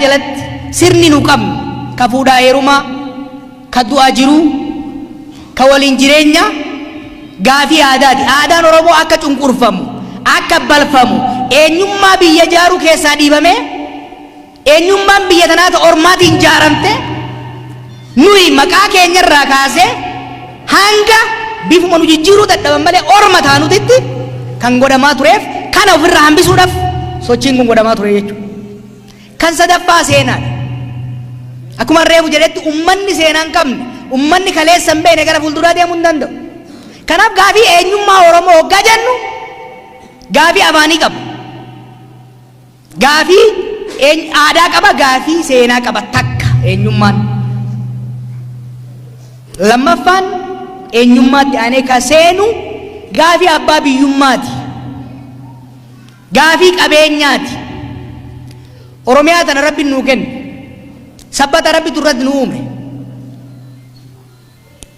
Gadaa jalatti sirni nu qabnu ka fuudhaa heerumaa, ka du'aa jiruu, ka waliin jireenya gaafii aadaati. Aadaan Oromoo akka cunqurfamu, akka balfamu, eenyummaa biyya jaaruu keessaa dhiibamee eenyummaan biyya tanaa ta ormaatiin jaaramte, nuyi maqaa keenyarraa kaasee hanga bifuma nu jijjiiruu dadhaban malee orma taanutitti kan godhamaa tureef, kana ofirraa hambisuudhaaf sochiin kun godhamaa ture jechuudha. Kan sadaffaa seenaadha. Akkuma reefu jedhetti, ummanni seenaa hin qabne, ummanni kaleessa hin beekne gara fuulduraa deemuu hin danda'u. Kanaaf gaafii eenyummaa Oromoo hoggaa jennu gaafii afaanii qaba. Gaafii aadaa qaba, gaafii seenaa qaba, takka eenyummaan. Lammaffaan, eenyummaatti aanee ka seenu gaafii abbaa biyyummaati. Gaafii qabeenyaati. Oromiyaa tana Rabbi nuu kenne. Sabbata Rabbitu irratti nu uume.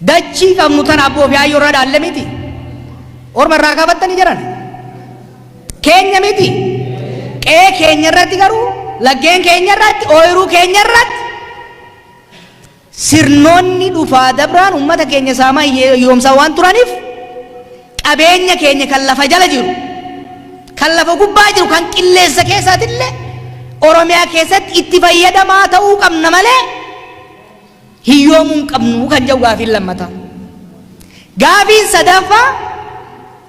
Dachii qabnu tana abboo fi hayyoo irraa dhaalle miti. Orma irraa kaafattanii jiran. Keenya miti. Qe'ee keenya irratti garuu, laggeen keenya irratti, ooyiruu keenya irratti sirnoonni dhufaa dabraan uummata keenya saamaa hiyyoomsaa waan turaniif, qabeenya keenya kan lafa jala jiru, kan lafa gubbaa jiru, kan qilleensa keessaatillee Oromiyaa keessatti itti fayyadamaa ta'uu qabna malee hiyyoomuu hin qabnu kan jedhu gaafiin lammataa. Gaafiin sadaffaa,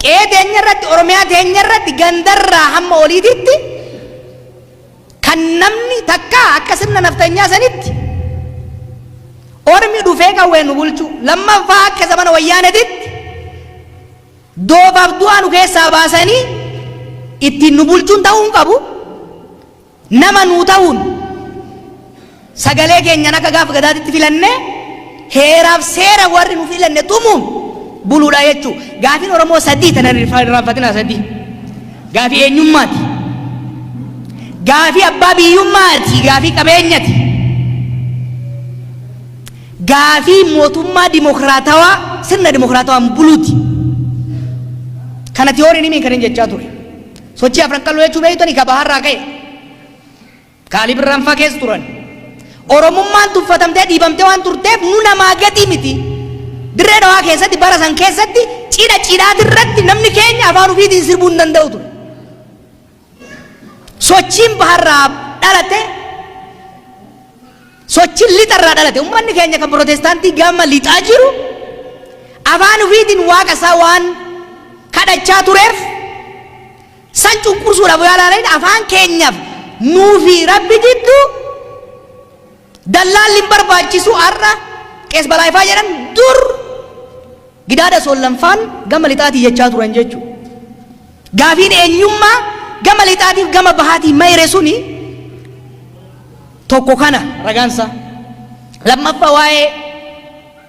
qe'ee teenya irratti, Oromiyaa teenya irratti, gandarraa hamma oliititti kan namni takka akka sirna naftanyaa sanitti ormi dhufee qawween nu bulchu, lammaffaa akka zamana Wayyaanetitti doofaaf du'aa nu keessaa baasanii ittiin nu bulchuun ta'uu hin qabu. Nama nuu ta'uun sagalee keenyan akka gaafa Gadaatitti filannee heeraaf seera warri nu filanne tumuun buluudha jechuu. Gaafiin Oromoo sadii tana irraanfatinaa, sadii. Gaafii eenyummaati. Gaafii abbaa biyyummaati. Gaafii qabeenyati. Gaafii mootummaa dimokiraatawaa, sirna dimokiraatawaan buluuti. Kana tiyooriin himiin kan hin jechaa ture. Sochii Afran Qalloo jechuu beektani, ka baharraa ka'e. Kaalii Birraan faa keessa turan. Oromummaan tuffatamtee dhiibamtee waan turteef nu namaa gadi miti. Dirree Dhawaa keessatti bara san keessatti cidha cidhaati irratti namni keenya afaan ofiitiin sirbuu hin danda'u ture. Sochiin baharraa dhalate, sochiin lixarraa dhalate, uummanni keenya kan Pirootestaantii gama lixaa jiru afaan ofiitiin Waaqa isaa waan kadhachaa tureef, san cunqursuudhaaf yoo ilaalan, afaan keenyaaf nuufi Rabbi jidduu dallaalli hin barbaachisu. Har'a Qees Balaayifaa jedhan, dur Gidaada Soollanfaan gama lixaatii jechaa turan jechuudha. Gaafiin eenyummaa gama lixaatiif gama bahaatii mayre suni tokko kana ragaansa. Lammaffaa, waa'ee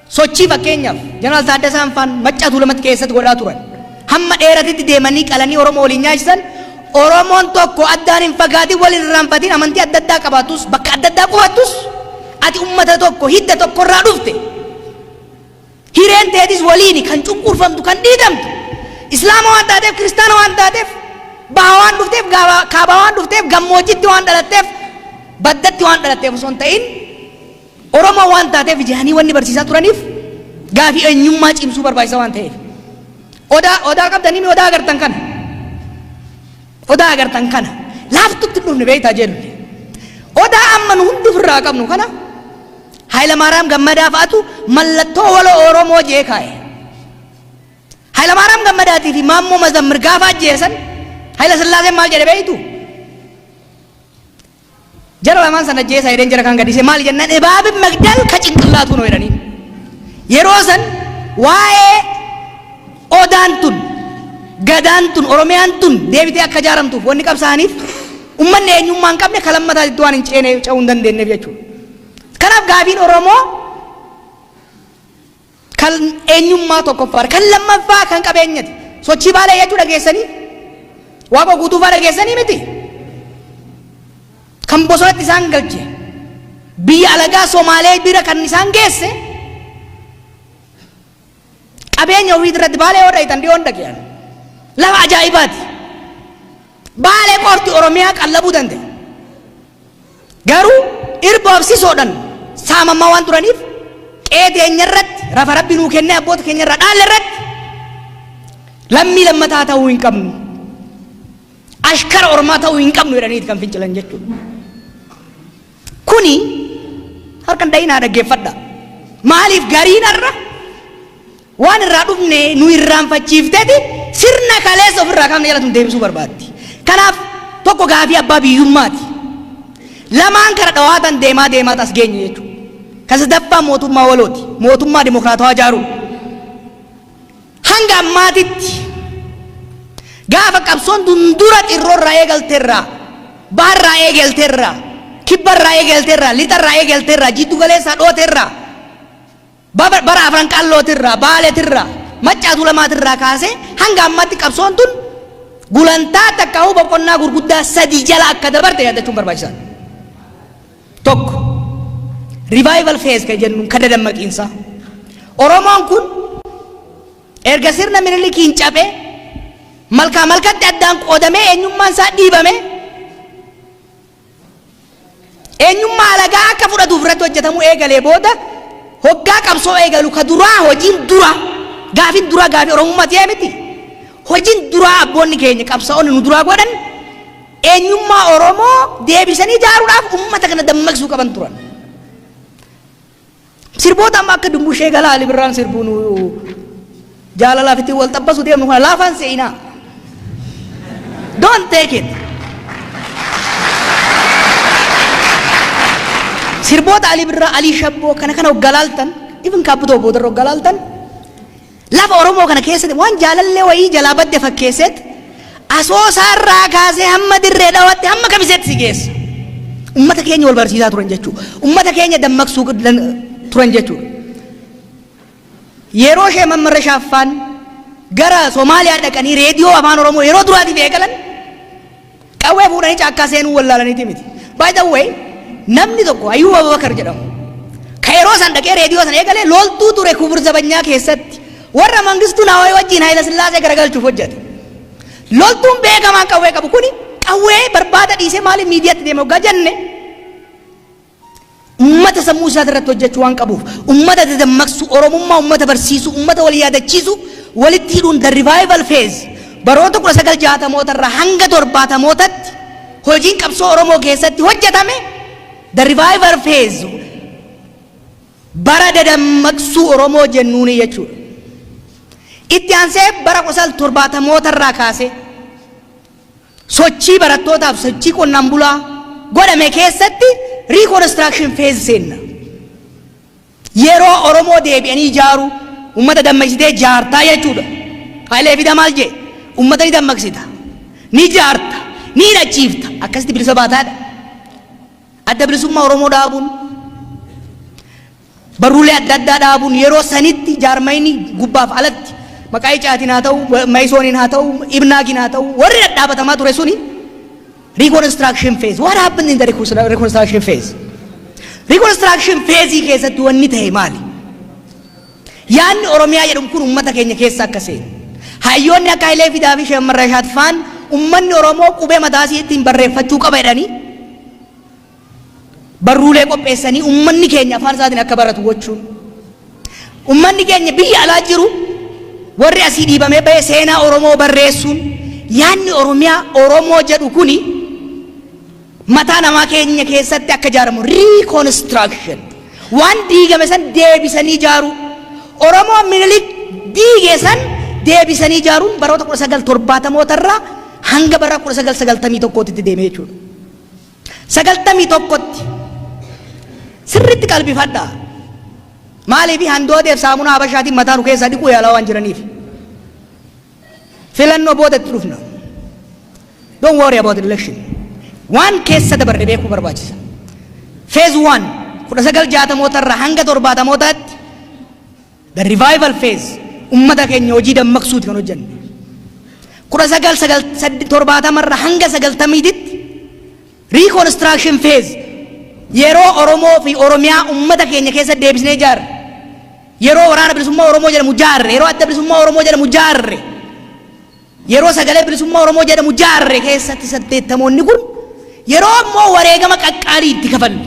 sochii fakkeenyaaf Jeneraal Taaddasaan faan Maccaa Tuulamatti keessatti godhaa turan. Hamma dheeratitti deemanii qalanii Oromoo waliin nyaachisan. Oromoon tokko addaan hin fagaatin, wal hin irraanfatin, amantii adda addaa qabaatus, bakka adda addaa qubattus, ati ummata tokko, hidda tokkorraa dhufte. Hireen teetis waliini. Kan cunqurfamtu, kan dhiitamtu Islaama waan taateef, Kiristaana waan taateef, baha waan dhufteef, kaabaa waan dhufteef, gammoojjitti waan dhalatteef, baddatti waan dhalatteef osoo hin ta'in, Oromoo waan taateef jedhanii wanni barsiisaa turaniif gaafii eenyummaa cimsuu barbaachisa waan ta'eef. Odaa, odaa qabdanii mi? Odaa agartan kana. Odaa agartan kana. Laaftutti hin dhufne beektaa jedhu. Odaa amma nu hundi ofirraa qabnu kana Hayilamaariyaam Gammadaa fa'atu mallattoo waloo Oromoo jee kaa'e. Hayilamaariyaam Gammadaatii fi Maammoo Mazammir gaafa ajjeesan Hayila Sillaaseen maal jedhe beektu? Jara lamaan sana ajjeesaa jedheen, jara kan gadhiise. Maal jennaan, እባብን መግደል ከጭንቅላቱ ነው jedhaniin. Yeroo san waa'ee odaan tun, Gadaan tun, Oromiyaan tun deebitee akka ijaaramtuuf wanni qabsaa'aniif ummanni eenyummaa hin qabne kalammataatti waan hin ceene ce'uu hin dandeenyeef jechuudha. Kanaaf gaafiin Oromoo kan eenyummaa tokkoffaadha. Kan lammaffaa kan qabeenyati. Sochii Baalee jechuu dhageessanii, Waaqa Guutuufaa dhageessanii miti. Kan bosonatti isaan galche, biyya alagaa Somaalee bira kan isaan geesse qabeenya ofii irratti. Baalee yoo dhayitan dhiyoon dhaqean lafa ajaa'ibaati. Baalee qofti Oromiyaa qallabuu danda'e. Garuu Irboof sisoodhan saamammaa waan turaniif, qe'ee teenya irratti, rafa Rabbi nuu kennee abboota keenya irraa dhaalle irratti lammii lammataa ta'uu hin qabnu. Ashkara ormaa ta'uu hin qabnu jedhaniiti kan fincilan jechuudha. Kuni harkan dhayinaa dhaggeeffadha. Maaliif gariin har'a waan irraa dhufne nu irraanfachiifteeti sirna kaleessa ofirraa kaafne jalatti nu deebisuu barbaaddi. Kanaaf tokko gaafii abbaa biyyummaati. Lamaan kana dhawaatan deemaa deemaa as geenye jechuudha. Ka sadaffaa mootummaa walooti. Mootummaa dimokiraatawaa ijaaruu. Hanga ammaatitti gaafa qabsoon dundura xirroorraa eegalteerraa, baharraa eegalteerraa, kibbarraa eegalteerraa, lixarraa eegalteerraa, jiddu galeessaa dhooteerraa, bara Afran Qallootirraa, Baaletirraa, Maccaa Tuulamaatirraa kaasee hanga ammaatti qabsoon tun gulantaa takkaa'uu boqonnaa gurguddaa sadii jala akka dabarte yaadachuun barbaachisaadha. Tokko, revival phase kan jennu kan dadammaqiinsaa. Oromoon kun erga sirna Minilikiin cabee malkaa malkatti addaan qoodamee, eenyummaan isaa dhiibame, eenyummaa alagaa akka fudhatuuf irratti hojjetamuu eegalee booda, hoggaa qabsoo eegalu ka duraa, hojiin dura, gaafin duraa gaafii Oromummaa ta'ee miti. Hojiin duraa abboonni keenya qabsaa'onni nu duraa godhan eenyummaa Oromoo deebisanii ijaaruudhaaf uummata kana dammaqsuu qaban turan. Sirboota amma akka Dumbushee Galaa Ali Birraan sirbuu nu jaalalaaf ittiin wal xabbasu deemnu kana laafaan se'inaa. Don't take it. Sirboota Ali Birraa, Alii Shabboo kana kana hoggalaaltan, even Kaabbutoo boodarra hoggalaaltan, lafa Oromoo kana keessatti waan jaalallee wayii jalaa badde fakkeesseet Asoosaarraa kaasee hamma Dirree Dhawaatti, hamma Kamiseetti si geessa. Ummata keenya wal barsiisaa turan jechuudha. Ummata keenya dammaqsuu turan jechuudha. Yeroo ishee Mammarra Shaaffaan gara Somaaliyaa dhaqanii reediyoo Afaan Oromoo yeroo duraatiif eegalan, qawwee fuudhanii caakkaa seenuu wallaalaniiti miti. By the way, namni tokko Ayyuub Abubakar jedhamu ka yeroo san dhaqee reediyoo sana eegalee loltuu ture. Kubur Zabanyaa keessatti warra Mangistuu Nawaayii wajjin Hayila Sillaasee garagalchuuf hojjete. Loltuun beekamaan qawwee qabu kuni qawwee barbaada dhiisee maaliif miidiyaatti deeme hoggaa jenne, ummata sammuu isaa irratti hojjechuu waan qabuuf, ummata dadammaqsu, Oromummaa ummata barsiisu, ummata wal yaadachiisu, walitti hidhuun the revival phase baroota 1960moota irraa hanga 70mootatti hojiin qabsoo Oromoo keessatti hojjetame the revival phase, bara dadammaqsuu Oromoo jennuuni jechuudha. Itti aansee bara 1970moota irraa kaasee sochii barattootaaf sochii qonnaan bulaa godhame keessatti reconstruction phase seenna. Yeroo Oromoo deebi'anii ijaaru, uummata dammaqsitee jaartaa jechuudha. Hayilee Fidaa maal jee? Uummata ni dammaqsita, ni jaarta, ni hidhachiifta, akkasitti bilisa baataadha. Adda Bilisummaa Oromoo dhaabuun, barruulee adda addaa dhaabuun, yeroo sanitti jaarmayni gubbaaf alatti maqaa Icaatiin haa ta'u, Mayisooniin haa ta'u, Ibnaagiin haa ta'u, warri dhadhaabatamaa ture suni reconstruction phase. What happened in the reconstruction phase? Reconstruction phase keessatti wanni ta'e maali? Yaanni Oromiyaa jedhamu kun uummata keenya keessa akka seenu. Hayyoonni akka Hayilee Fidaa fi Sheek Marrashaat faan uummanni Oromoo qubee mataa isii ittiin barreeffachuu qaba jedhanii barruulee qopheessanii uummanni keenya afaan isaatiin akka baratu gochuun. Uummanni keenya biyya alaa jiru warri asii dhiibamee bahee seenaa Oromoo barreessuun, yaanni Oromiyaa Oromoo jedhu kuni mataa namaa keenya keessatti akka ijaaramu, reconstruction, waan diigame san deebisanii ijaaru, Oromoo Minilik diige san deebisanii ijaaruun baroota 1970moota irraa hanga bara 1991tti deeme jechuudha. 91tti sirriitti qalbifadhaa. Maaliif? Handoodeef saamunaa Habashaatiin mataa nu keessaa dhiquu yaalaa waan jiraniif. Filannoo booda itti dhufna. Don't worry about election. Waan keessa dabarre beekuu barbaachisa. Phase one, 1960moota irraa hanga 70mootaatti, the revival phase, ummata keenya hojii dammaqsuuti kan hojjenne. 1970 irraa hanga 90titti reconstruction phase, yeroo Oromoo fi Oromiyaa ummata keenya keessa deebisnee ijaarre. Yeroo Waraana Bilisummaa Oromoo jedhamu jaarre, yeroo Adda Bilisummaa Oromoo jedhamu jaarre, yeroo Sagalee Bilisummaa Oromoo jedhamu jaarre keessatti, 80moonni kun yeroo ammoo wareegama qaqqaalii itti kafalle.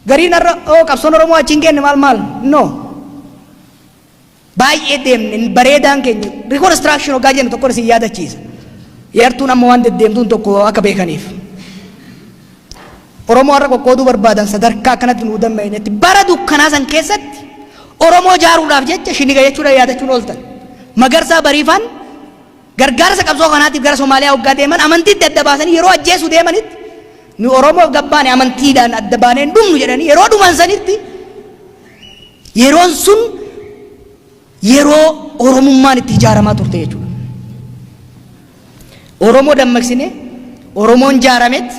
Gariin har'a oo qabsoon Oromoo achi hin geenne, maal maal, no. Baay'ee deemne. Bareedaan keenya reconstruction hoggaa jennu tokko isin yaadachiisa. Yartuun amma waan deddeemtuun tokko akka beekaniif. Oromoo har'a qoqqooduu barbaadan sadarkaa akkanatti nuu damma'inetti bara dukkanaa san keessatti Oromoo jaaruudhaaf jecha shiniga jechuudha yaadachuun ooltan. Magarsaa Bariifaan gargaarsa qabsoo kanaatiif gara Somaaliyaa hoggaa deeman amantiitti adda baasanii yeroo ajjeesuu deemanitti, nu Oromoof gabbaane, amantiidhaan adda baanee hin dhumnu jedhanii yeroo dhuman sanitti, yeroon sun yeroo Oromummaan itti ijaaramaa turte jechuudha. Oromoo dammaqsine, Oromoon jaaramet,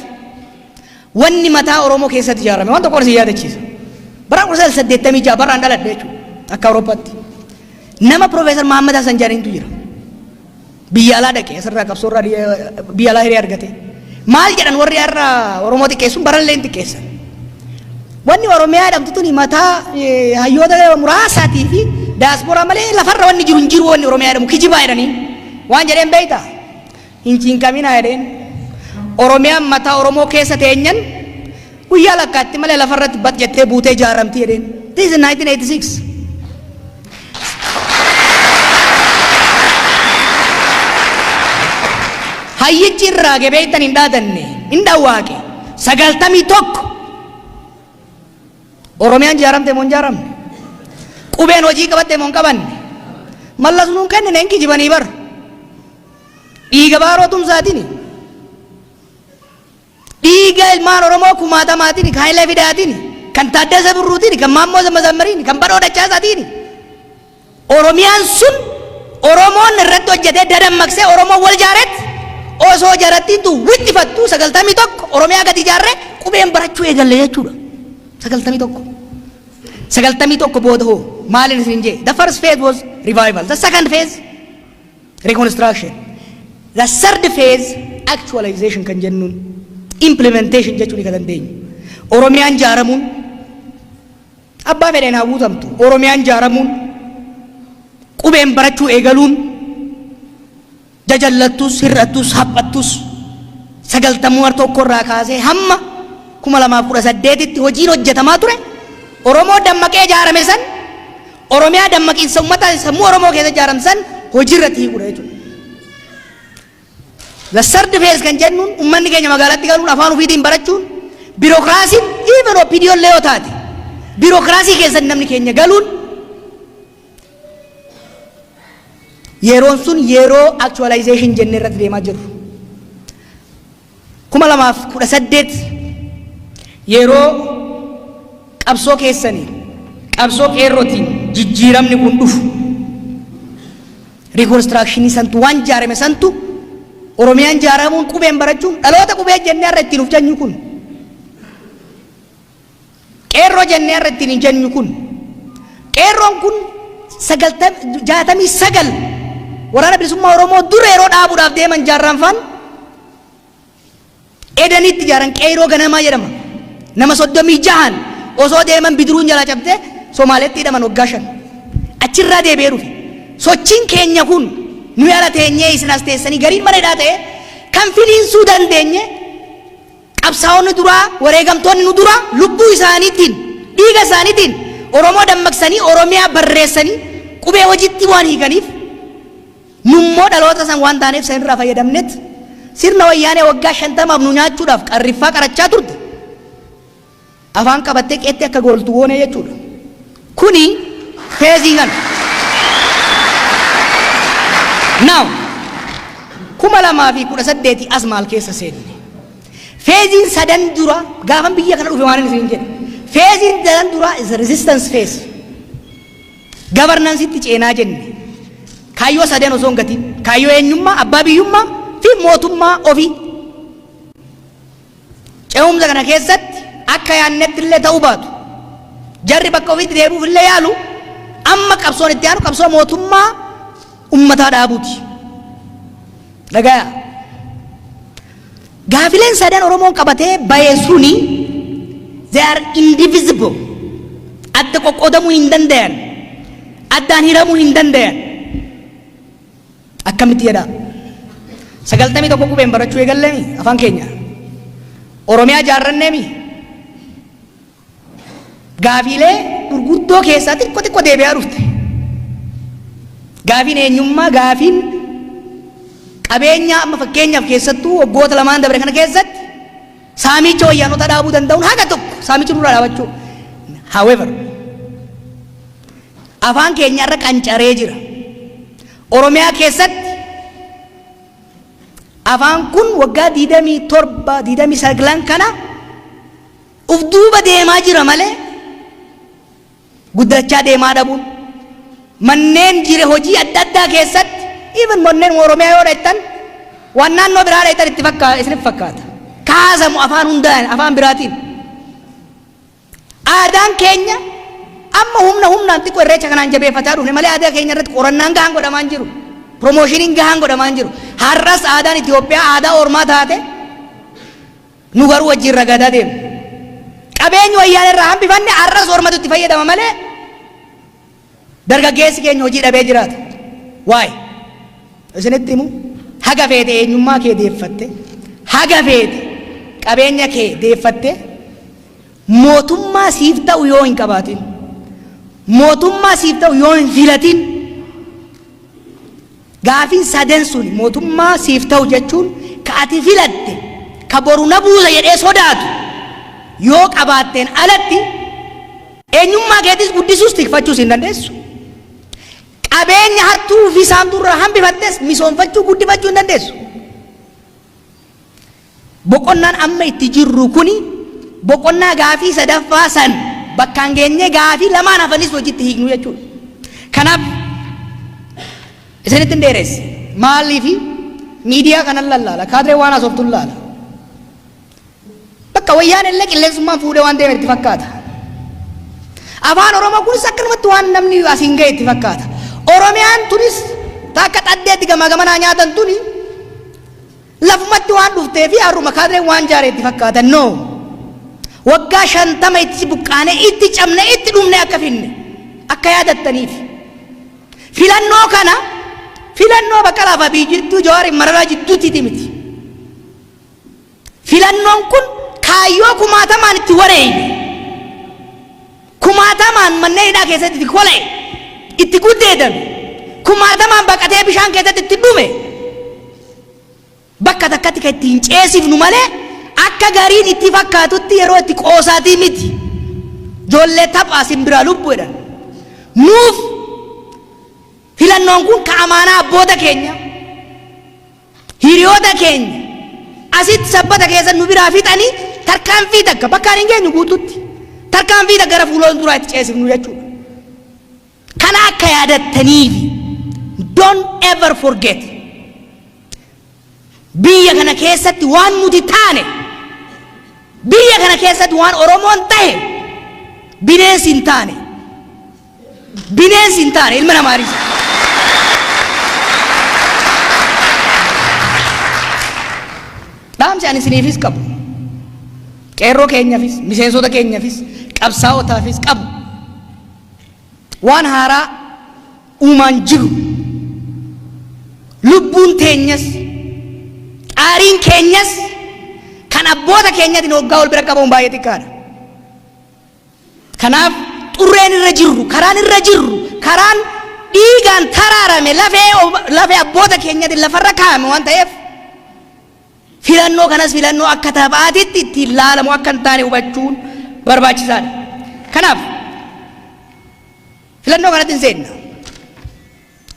wanni mataa Oromoo keessatti ijaarame waan tokko isin yaadachiisa. Bara 1986 barraan dhaladhe jechuudha akka Awurooppaatti. Nama Profeesar Mahammad Hassan jedhanitu jira. Biyya alaa dhaqe, asirraa qabsoorraa biyya alaa hiree argate. Maal jedhan? Warri har'a Oromoo xiqqeessuun barallee hin xiqqeessan. Wanni Oromiyaa jedhamtu tuni mataa hayyoota muraasaatii fi daasporaa malee lafarra wanni jiru hin jiru, wanni Oromiyaa jedhamu kijibaa jedhanii. Waan jedheen beektaa? Hin cinqaminaa jedheen. Oromiyaan mataa Oromoo keessa teenyan guyyaa lakkaatti malee lafarratti bat jettee buutee ijaaramti jedheen. This is 1986. Hayyichi irraa gebeeytan hin dhaadanne, hin dhawwaaqe. 91 Oromiyaan ijaaramte moo hin ijaaramne? Qubeen hojii qabatte moo hin qabanne? Mallas nuun kennine, hin kijibanii bar. Dhiiga Baaroo Tumsaatiin, dhiiga ilmaan Oromoo kumaatamaatiin, kan Hayilee Fidaatiin, kan Taaddasa Birruutiin, kan Maammoo Mazammariin, kan Badhoo Dachaasaatiin. Oromiyaan sun Oromoon irratti hojjetee dadammaqsee Oromoon wal jaaretti osoo jarattiintu wixxifattu 91 Oromiyaa gadi ijaarree qubeen barachuu eegalle jechuudha. 91. 91 booda hoo maaliin isin jee? The first phase was revival. The second phase, reconstruction. The third phase, actualization kan jennuun, implementation jechuun kan dandeenyu. Oromiyaan jaaramuun abbaa fedheen haa guutamtu. Oromiyaan jaaramuun, qubeen barachuu eegaluun, jajallattus, hir'attus, haphattus, 91 irraa kaasee hamma 2018tti hojiin hojjetamaa ture Oromoo dammaqee ijaarame san, Oromiyaa dammaqiinsa uummataa sammuu Oromoo keessa ijaarame san hojii irratti hiikuudha jechuudha. The third phase kan jennuun uummanni keenya magaalatti galuun, afaan ofiitiin barachuun, biirokiraasiin even OPDO illee yoo taate biirokiraasii keessatti namni keenya galuun, yeroon sun yeroo actualization jennee irratti deemaa jirru. 2018 yeroo qabsoo keessanii, qabsoo qeerrootiin jijjiiramni kun dhufu, reconstructionii santu, waan ijaarame santu, Oromiyaan ijaaramuun, qubeen barachuun, dhaloota qubee jennee har'a ittiin uf jennu kun, qeerroo jennee har'a ittiin hin jennu kun, qeerroon kun 69 Waraana Bilisummaa Oromoo dura yeroo dhaabuudhaaf deeman jaarraan faan edanitti ijaaran, qeerroo ganamaa jedhama. Nama 36n osoo deeman bidiruun jalaa cabdee Somaaleetti hidhaman waggaa 5. Achirraa deebi'ee dhufe. Sochiin keenya kun nuyi ala teenyee, isin as teessanii, gariin mana hidhaa ta'e kan finiinsuu dandeenye, qabsaa'onni duraa, wareegamtoonni nu duraa lubbuu isaaniitiin, dhiiga isaaniitiin Oromoo dammaqsanii, Oromiyaa barreessanii, qubee hojiitti waan hiikaniif, nummoo dhaloota san waan taaneef san irraa fayyadamnet sirna Wayyaanee waggaa 50f nu nyaachuudhaaf qarriffaa qarachaa turte afaan qabattee qeetti akka gooltu goone jechuudha. Kuni phase kana. Now, 2018 as maal keessa seenne? Phaseiin sadan dura gaafan biyya kana dhufe waan isin jedhe. Phaseiin sadan dura is resistance phase. Governance'itti ceenaa jenne. Kaayyoo sadan osoo hin gatiin. Kaayyoo eenyummaa, abbaa biyyummaa fi mootummaa ofii. Ce'umsa kana keessatti akka yaannetti illee ta'uu baatu. Jarri bakka ofiitti deebi'uuf illee yaalu, amma qabsoon itti aanu qabsoo mootummaa ummataa dhaabuuti. Dhagaya. Gaafileen sadan Oromoon qabatee baye suni, they are indivisible. Adda qoqqoodamuu hin dandayan. Addaan hiramuu hin dandayan. Akkamitti jedha? 91 qubeen barachuu eegalleemi afaan keenya. Oromiyaa jaarranneemi. Gaafiilee gurguddoo keessaa xiqqoo xiqqoo deebi'aa dhufte. Gaafiin eenyummaa, gaafiin qabeenyaa amma fakkeenyaaf keessattuu waggoota lamaan dabre kana keessatti saamicha wayyaanota dhaabuu danda'uun haga tokko saamichi nurraa dhaabachuu. However, afaan keenya irra qancaree jira. Oromiyaa keessatti afaan kun waggaa 27, 29 kana uf duuba deemaa jira malee guddachaa deemaa dhabuun, manneen jire hojii adda addaa keessatti, even manneen Oromiyaa yoo dhaytan, waan naannoo biraa dhaytan itti fakkaata, isinitti fakkaata. Kaasamu afaan hundaan, afaan biraatiin. Aadaan keenya amma humna humnaan xiqqoo Irreecha kanaan jabeeffataa dhufne malee aadaa keenya irratti qorannaan gahaan godhamaa hin jiru. Promotioniin gahaan godhamaa hin jiru. Har'as aadaan Itoophiyaa aadaa ormaa taate, nu garuu wajjin ragadaa deemna. Qabeenyi wayyaan irraa hambifanne har'as ormatu itti fayyadama malee dargaggeessi keenya hojii dhabee jiraata. Waa'ee isinitti himu, haga feete eenyummaa kee deeffatte, haga feete qabeenya kee deeffatte, mootummaa siif ta'u yoo hin qabaatin, mootummaa siif ta'u yoo hin filatin, gaafiin saden sun, mootummaa siif ta'u jechuun ka ati filatte, ka boru na buusa jedhee sodaatu yoo qabaatteen alatti, eenyummaa keetis guddisuus tikfachuus hin dandeessu. Qabeenya hartuu fi saamtuurraa hambifattes misoomfachuu, guddifachuu hin dandeessu. Boqonnaan amma itti jirru kuni boqonnaa gaafii sadaffaa san bakkaan geenyee gaafii lamaan hafanis hojiitti hiiknu jechuudha. Kanaaf isinitti hin dheeresse. Maaliifi miidiyaa kanan lallaala, kaadiree waan haasoftu laala. Bakka wayyaan illee qilleensummaan fuudhee waan deeme itti fakkaata. Afaan Oromoo kunis akkanumatti waan namni asiin ga'e itti fakkaata. Oromiyaan tunis takka xaddeetti gamaa gamanaa nyaatan tuni lafumatti waan dhuftee fi har'uma kaadireen waan jaare itti fakkaata. No. Waggaa 50 itti buqqaanee, itti cabne, itti dhumne akka finne akka yaadattaniif. Filannoo kana filannoo Baqqalaa fi Abiy jidduu, Jawaar Mararaa jidduutti miti. Filannoon kun kaayyoo kumaatamaan itti wareeyne. Kumaatamaan manneen hidhaa keessatti itti kola'e, itti guddeedame, kumaatamaan baqatee bishaan keessatti itti dhume. Bakka takkatti kan ittiin ceesifnu malee akka gariin itti fakkaatutti yeroo itti qoosaatii miti. Ijoollee taphaa simbiraa lubbuu jedhan. Nuuf filannoon kun ka amaanaa abboota keenya, hiriyoota keenya asitti Sabbata keessa nu biraa fixanii tarkaanfii takka bakkaan hin geenyu guututti tarkaanfii takka gara fuula duraa itti ceesifnu jechuudha. Kana akka yaadattaniifi, don't ever forget, biyya kana keessatti waan nuti taane, biyya kana keessatti waan Oromoon tahe bineensi hin taane, bineensi hin taane, ilma namaanis. Dhaamsi ani isiniifis qabu, qeerroo keenyafis, miseensota keenyafis, qabsaa'otaafis qabu, waan haaraa uumaan jiru, lubbuun teenyas xaariin keenyas kan abboota keenyatiin hoggaa wal bira qabamuun baay'ee xiqqaadha. Kanaaf xurreen irra jirru, karaan irra jirru, karaan dhiigaan taraarame, lafee lafee abboota keenyatiin lafarra kaa'ame waan ta'eef, filannoo kanas filannoo akka taphaatitti ittiin laalamu akka hin taane hubachuun barbaachisaadha. Kanaaf filannoo kanatti hin seenna.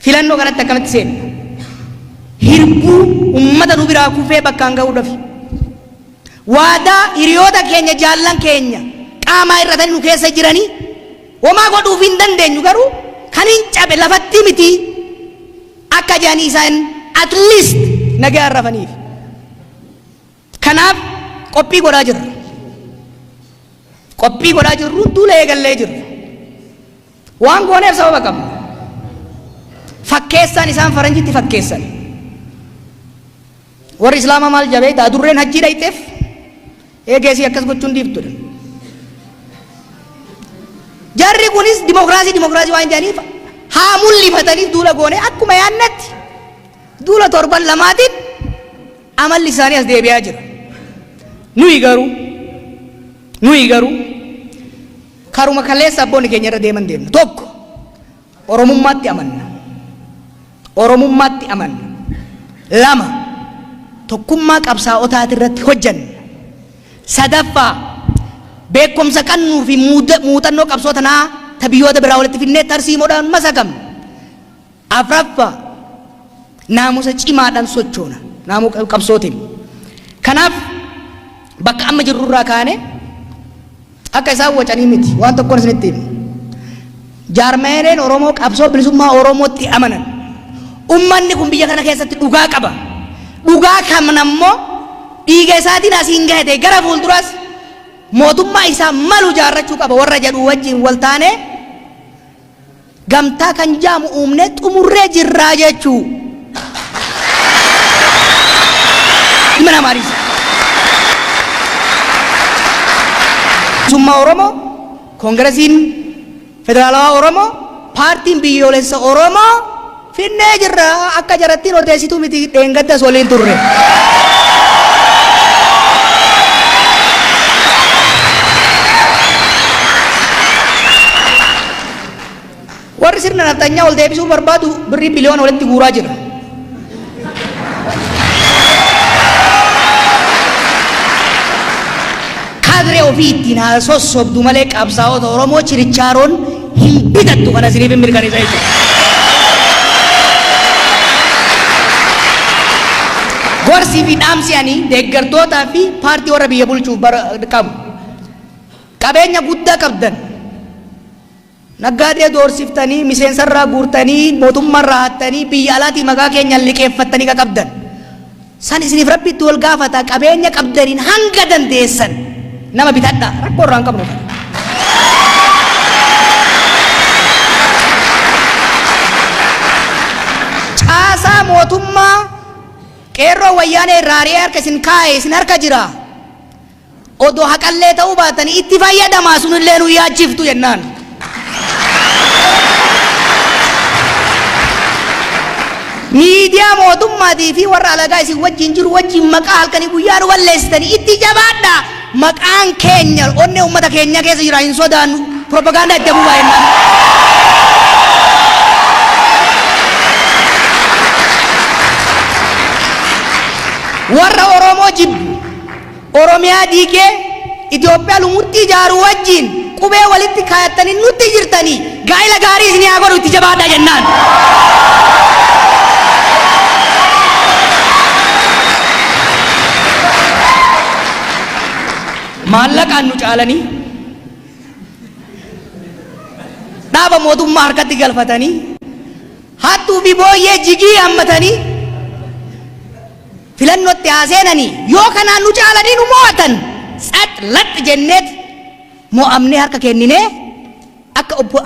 Filannoo kanatti akkamitti seenna? Hirbuu ummata nu biraa kufee bakkaan ga'uudhaaf. Waadaa hiriyoota keenya, jaallan keenya qaamaa irratanii nu keessa jiranii homaa godhuuf hin dandeenyu, garuu kan hin cabe lafatti miti akka jedhanii isaan at least nagaa rafaniif. Kanaaf qophii godhaa jirra. Qophii godhaa jirru, duula eegallee jirra. Waan gooneef sababa qabna. Fakkeessaan isaan faranjitti fakkeessan. Warri Islaamaa maal jabeeta? Adurreen hajjii dhayxeef eegeesii akkas gochuun dhiiftudha. Jarri kunis dimokiraasii dimokiraasii waan jedhaniif haa mul'ifataniif duula goone. Akkuma yaannetti duula torban lamaatiin amalli isaanii as deebi'aa jira. Nuyi garuu Karuma kaleessa abboonni keenya irra deeman deemna. Tokko, Oromummaatti amanna. Oromummaatti amanna. Lama, tokkummaa qabsaa'otaati irratti hojjanna. Sadaffaa, beekumsa qannuu fi muuxannoo qabsoo tanaa ta biyyoota biraa walitti finnee tarsiimoodhaan masakamna. Afraffaa, naamusa cimaadhaan sochoona. Naamusa qabsootiin. Kanaaf bakka amma jirru irraa kaane akka isaan wacanii miti. Waan tokkoon isinitti hima. Jaarmaaleen Oromoo qabsoo bilisummaa Oromootti amanan. Ummanni kun biyya kana keessatti dhugaa qaba. Dhugaa kana immoo dhiiga isaatiin asiin gahe ta'e gara fuulduraas mootummaa isaa malu ijaarrachuu qaba warra jedhu wajjin wal taanee gamtaa kan jaamu uumnee xumurree jirraa jechuu. Ilma namaa dhiisa. Bilisummaa Oromoo, Koongiresiin Federaalawaa Oromoo, Paartiin Biyyoolessa Oromoo finnee jirra. Akka jarattiin odeessituu miti, dheengaddas waliin turre. Warri sirna nafxanyaa ol deebisuu barbaadu birrii biliyoona walitti guuraa jira. Kaadree ofii ittiin haa sossobdu malee qabsaa'ota Oromoo chirichaaroon hin bitattu, kana isiniif hin mirkaneessa jechuudha. Gorsii fi dhaamsi ani deeggartootaa fi paartii warra biyya bulchuuf qabu. Qabeenya guddaa qabdan. Naggaadee doorsiftanii, miseensarraa guurtanii, mootummaarraa hattanii, biyya alaatii maqaa keenyaan liqeeffattanii qaqabdan. San isiniif Rabbi itti wal gaafata. Qabeenya qabdaniin hanga dandeessan nama bitadhaa. Rakkoo irraa hin qabnu kana. Caasaa mootummaa qeerroo Wayyaanee irraa ari'ee harka isin kaa'e isin harka jira. Odoo haqallee ta'uu baatanii itti fayyadamaa, sunillee nu yaachiftu jennaan. Miidiyaa mootummaatii fi warra alagaa isin wajjin jiru wajjin maqaa halkanii guyyaa nu balleessitanii itti jabaadhaa. Maqaan keenya onnee uummata keenya keessa jira, hin sodaannu. Propagaandaa itti afuufaa jennaan. Warra Oromoo jibbu, Oromiyaa diigee Itoophiyaa lumuxxii ijaaru wajjin qubee walitti kaayattanii nutti jirtanii, gaa'ila gaarii isinii haa godhu, itti jabaadhaa jennaan. Maallaqaan nu caalanii, dhaaba mootummaa harkatti galfatanii, hattuu fi booyyee jigii hammatanii filannootti haa seenanii, yoo kanaan nu caalanii nu mo'atan, tsax lax jenneet mo'amnee harka kenninee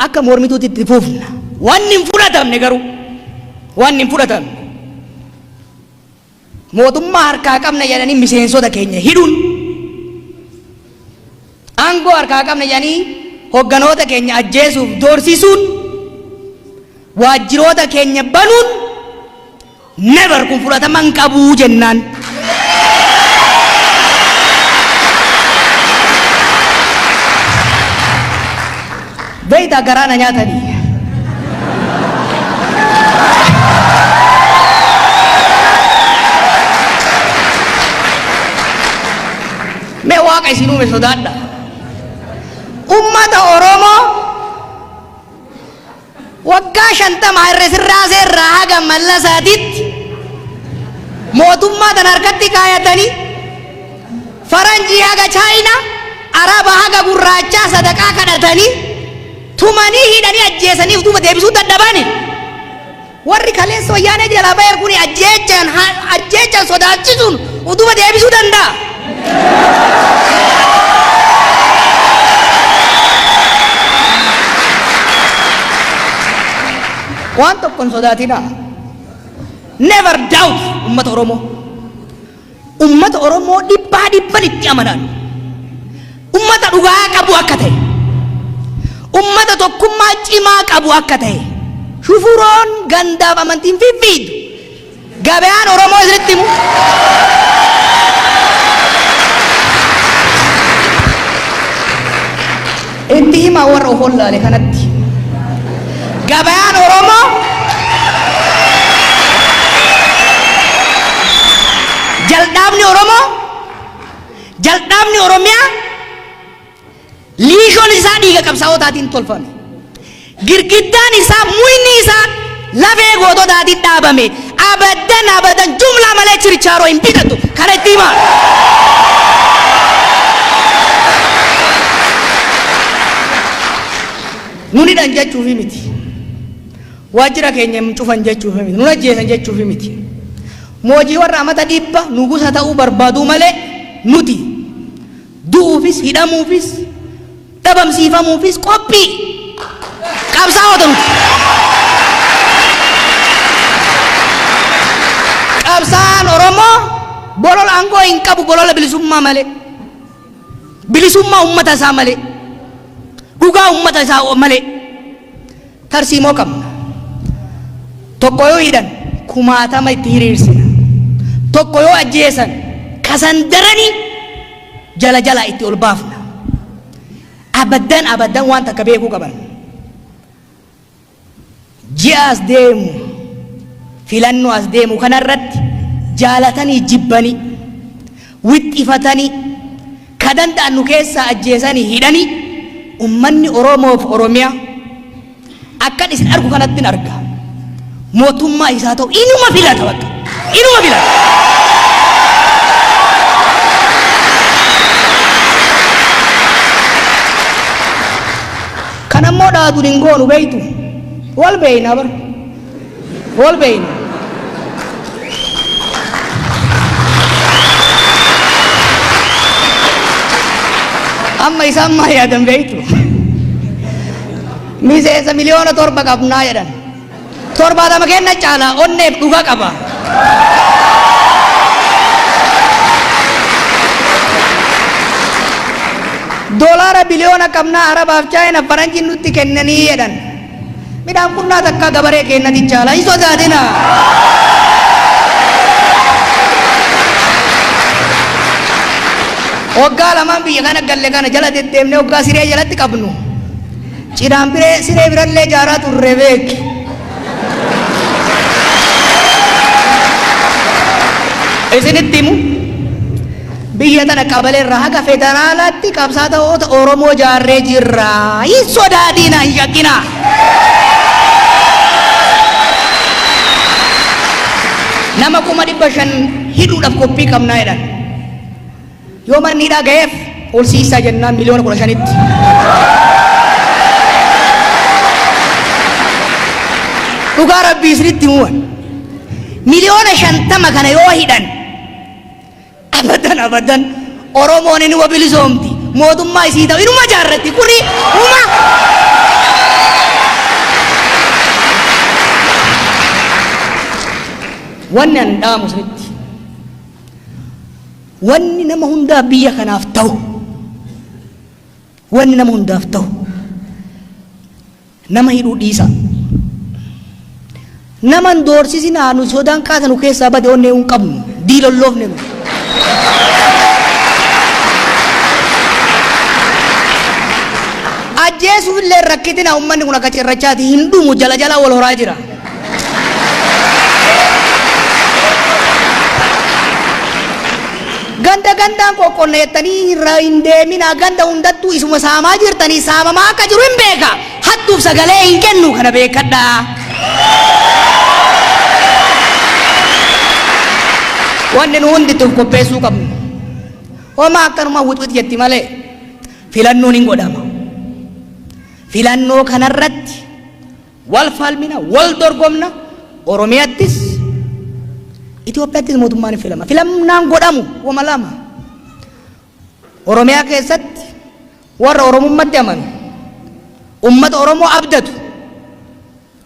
akka mormituutti itti fufna. Wanni hin fudhatamne garuu, wanni hin fudhatamne, mootummaa harkaa qabna jedhanii miseensota keenya hidhuun, aangoo harkaa qabna jedhanii hogganoota keenya ajjeesuuf doorsisuun, waajjiroota keenya banuun, never, kun fudhatama hin qabuu jennaan. Beeytaa, garaa na nyaatanii. Mee Waaqa isin uume sodaadha. Ummata Oromoo waggaa 50 Haile Sillaasee irraa haga Mallasaatitti mootummaa tana harkatti kaayatanii, faranjii haga Chaayinaa, Araba haga gurraachaa sadaqaa kadhatanii, tumanii, hidhanii, ajjeesanii duuba deebisuu dadhabani. Warri kaleessa Wayyaanee jalaa bahe kun ajjeechaan sodaachisuun utuba deebisuu danda'a. Waan tokko hin sodaatinaa. Never doubt ummata Oromoo. Ummata Oromoo dhibbaa dhibban itti amanan. Ummata dhugaa qabu akka ta'e. Ummata tokkummaa cimaa qabu akka ta'e. Shufuroon gandaaf amantiin fiffiidu. Gabayaan Oromoo isinitti himu. Itti himaa warra of wallaale kanatti. Gabayaan Oromoo jaldhaabni Oromoo jaldhaabni Oromiyaa liishoon isaa dhiiga qabsaa'otaatiin tolfame. Girgiddaan isaa muyni isaa lafee goototaatiin dhaabame. Abadan abadan jumlaa malee chirchaaroo hin bitatu. Kana itti himaa. Nun hidhan jechuufi miti. Waajjira keenya hin cufan jechuufi miti. Nun ajjeesan jechuufi miti. Moojii warra amata dhibba nugusa ta'uu barbaaduu malee nuti du'uufis hidhamuufis dhabamsiifamuufis qophii qabsaa'ota nuti. Qabsaa'aan Oromoo bolola aangoo hin qabu bolola bilisummaa malee. Bilisummaa uummata isaa malee. Dhugaa uummata isaa malee. Tarsiimoo qabna. Tokko yoo hidhan kumaatama itti hiriirsina. Tokko yoo ajjeesan kasan daranii jala jalaa itti ol baafna. Abaddan abaddan waan takka beekuu qaban. Ji'a as deemu filannoo as deemu kanarratti jaalatanii jibbanii wixxifatanii ka danda'an nu keessaa ajjeesanii hidhanii ummanni Oromoof Oromiyaa akkan isin argu kanattin arga. Mootummaa isaa ta'u inuma filata bakka. Inuma filata. Kan ammoo dhaatuun hin goonu beeytu. Wal beeyna bar. Wal beeyna. Amma isaan maal yaadan beeytu? Miseensa 7 miliyoona qabnaa jedhan. 70 kenna caala onneef dhuga qaba. Doolaara biliyoona qabnaa Arabaaf Chaayina faranjiin nutti kennanii jedhan. Midhaan qunnaa takka gabaree kennati caala hin sodaatina. Waggaa lamaan biyya kana galle kana jala deddeemnee waggaa siree jalatti qabnu. Cidhaan biree siree birallee ijaaraa turre beeki. Isinitti himu biyya tana qabalee irraa haga federaalaatti qabsaa'ota Oromoo jaarree jirra. Hin sodaatina, hin shakkinaa. Nama 500,000 hidhuudhaaf qophii qabnaa jedhan. Yoo manni hidhaa ga'eef ol siisaa jennaan 15 miliyoonatti. Dhugaa rabbii isinitti himuwan. 50 miliyoona kana yoo hidhan abadan abadan Oromoon inuma bilisoomti. Mootummaa isii ta'u inuma jaarratti kuni uma. Wanni an dhaamu isinitti. Wanni nama hundaaf biyya kanaaf ta'u, wanni nama hundaaf ta'u, nama hidhuu dhiisa. Nama hin doorsisinaa, nu sodaan kaasa nu keessaa bade onnee hin qabnu, diilolloofne nu. Ajjeesuuf illee rakkitina, uummanni kun akka cirrachaati hin dhumu, jala jala wal horaa jira. Ganda gandaan qoqqonna jettanii irra hin deeminaa, ganda hundattuu isuma saamaa jirtanii saamamaa akka jiru hin beeka. Hattuuf sagalee hin kennu, kana beekadhaa. Wanni nu hundi itti of qopheessuu qabnu. Homaa akkanuma wixwix jetti malee filannoon hin godhama. Filannoo kanarratti wal falmina, wal dorgomna, Oromiyattis Itoophiyaattis mootummaan hin filama. Filannaan godhamu wama lama. Oromiyaa keessatti warra Oromummatti amanu, ummata Oromoo abdatu,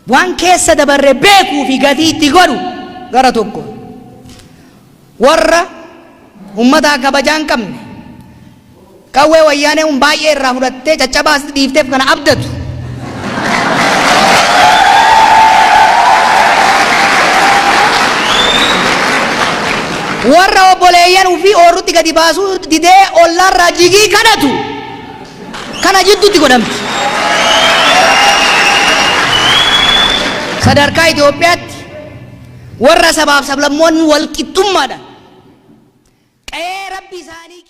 waan keessa dabarre beekuu fi gatii itti godhu gara tokko. Warra ummataa kabajaa hin qabne, qawwee wayyaanee kun baay'ee irraa fudhattee caccabaa asitti dhiifteef kana abdatu. Warra obboleeyyan ofii oorrutti gadi baasuu didee ollaarraa jigii kadhatu. Kana jidduutti godhamti. Sadarkaa Itoophiyaatti warra sabaaf sablammoonni wal qixxummaadhaan qe'ee Rabbi isaanii